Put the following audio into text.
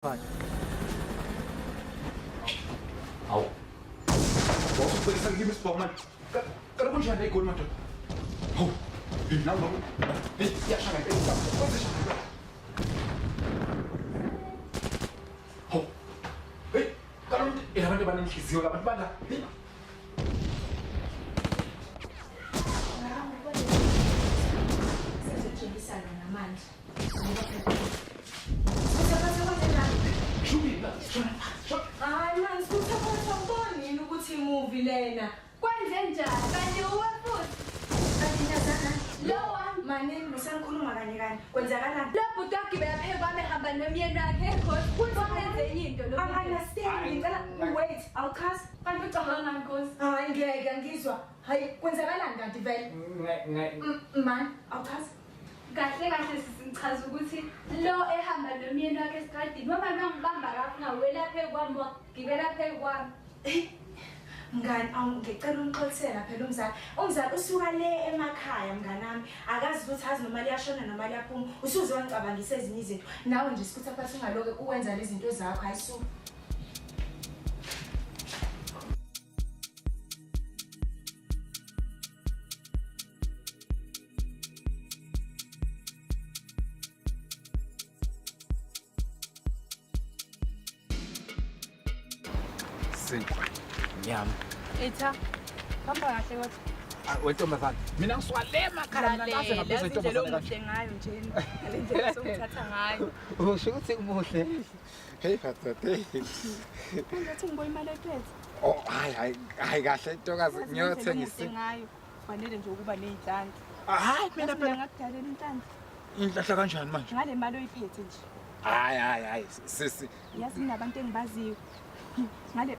Hawu. Wawusubhekisa kimi isibhomo manje. Kanti kunjani egoli madoda? Hawu. Nawu nawu. Hey, iyashaya impela. Kwenzeshani? Hawu. Hey, kanti abantu banenhliziyo labantu bala. Hey. Sesijikisana namanje. Hayi man, sikuthatha ubona yini ukuthi movie lena? Kwenze njani? Kanti uwe futhi. Kanti ntazana, Lo wami. manini musangikhuluma kanye kanye. Kwenzakalani? Lo bhuti wagibela phezu kwami ehamba nomyeni wakhe enkosi. Kwenze enye into lo. I'm understanding. Ngicela wait, awuchazi. Kanti ucabanga ngani nkosi? Hayi ngeke ngizwa. Hayi kwenzakalani kanti vele? Man, awuchazi. Kahle kahle sisi ngichaza ukuthi lo ehamba nomyeni wakhe esitradini. Mama ngangibamba kafu ngawela phezu kwami wagibela phezu kwami. Mngani, awu ngicela umxolisela phela umzali. Umzali usuka le emakhaya mngani wami. Akazi ukuthi azi noma liyashona noma liyaphuma. Usuze wangicabangisa ezinye izinto. Nawe nje sikhutha phansi ungaloke uwenza lezi zinto zakho hayi su. Sinkwa. Nyama. Itha. Hamba kahle kodwa. Ah, wentombazane. Mina ngisuka le emakhaya mina ngaze ngaphezu Lalela, indlela kwentombazane omuhle ngayo nje. Ngale ndlela songithatha ngayo. kanje. Usho ukuthi umuhle. Hey madoda. Hey. Ngathi ngiboya imali ephethe. Oh, hayi hayi hayi kahle ntokazi ngiyothenga isi. Ngayo. Kufanele nje ukuba nezinhlanhla. Hayi mina Mina phela ngakudalela inhlanhla. inhlahla kanjani manje? Ngale mali oyiphethe nje. Hayi hayi hayi sisi Yazi kunabantu engibaziyo. Ngale